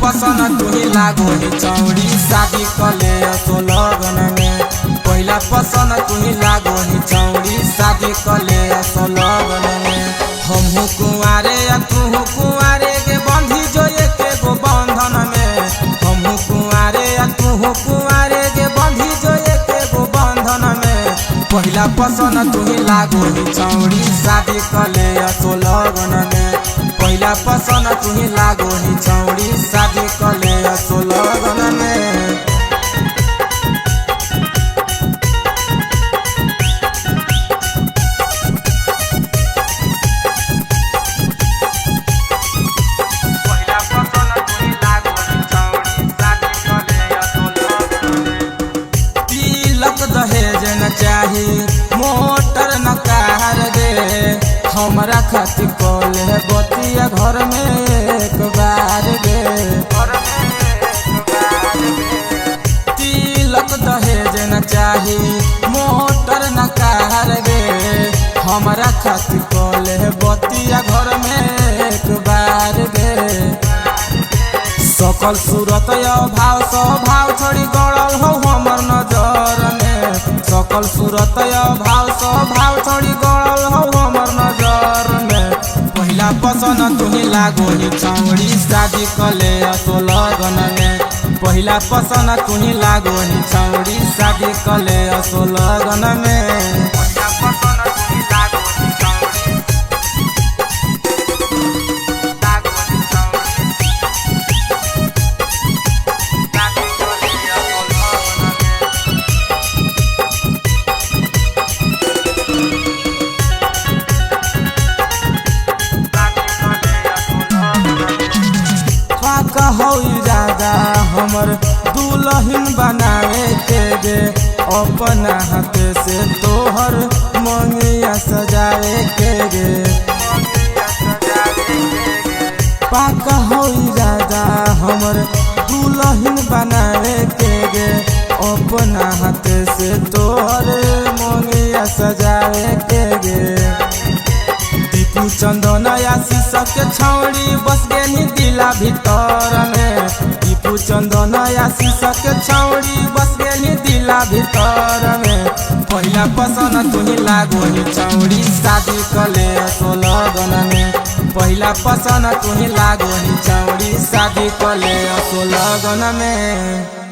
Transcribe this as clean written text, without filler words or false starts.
पसंद तुही लागो ही चौड़ी शादी कले असो लगन में। पहिला पसंद तुही लागो ही चौड़ी शादी कले असो लगन में। हमहू कुंवारे आ तुहू कुंवारे के बंधी जो एके गो बंधन में। हमहू कुंवारे आ तुहू कुंवारे के बंधी जो एके गो बंधन में। पहिला पसंद तुही लागो ही चौड़ी शादी कले असो लगन में। पहिला पसंद तुही लागो ही चौड़ी शादी कले असो लगन में। पहिला पसंद तुही लागो ही चौड़ी शादी कले असो लगन में। तिलक दहेज न चाही मोटर न कार गे, हमरा खातिर कले बतिया घर में एक बार गे। घर में एक बार गे। तिलक दहेज न चाही मोटर न कार गे, हमरा खातिर कले बतिया घर में एक बार गे। सकल सूरत अभाव स्वभाव छोड़ी गड़ल हो हमर नजर में। सकल सूरत अभाव स्वभाव छोड़ी गड़ल हो हमर नजर में। पहिला पसंद तुही लागो ही चौड़ी शादी कले असो लगन में। पहिला पसंद तुही लागो ही चौड़ी शादी कले असो लगन में। पहिला पसंद तुही लागो ही चौड़ी लागो ही चौड़ी शादी कले असो लगन में। शादी कले असो लगन में। का कहौ इरादा हमर दुल्हन बनावे के गे, अपना हाथ से तोहर मंगिया सजावे के गे। मंगिया सजावे के गे। पाक हो इरादा हमर दुल्हन बनावे के गे, अपना हाथ से तोहर मंगिया सजावे के गे। दीपू चंदन आशीष के छौड़ी बस गेनी दिला भीतर में। दीपू चंदन आशीष के छौड़ी बस गेनी दिला भीतर में। पहिला पसंद तुही लागो ही चौड़ी शादी कले असो लगन में। पहिला पसंद तुही लागो ही चौड़ी शादी कले असो लगन में।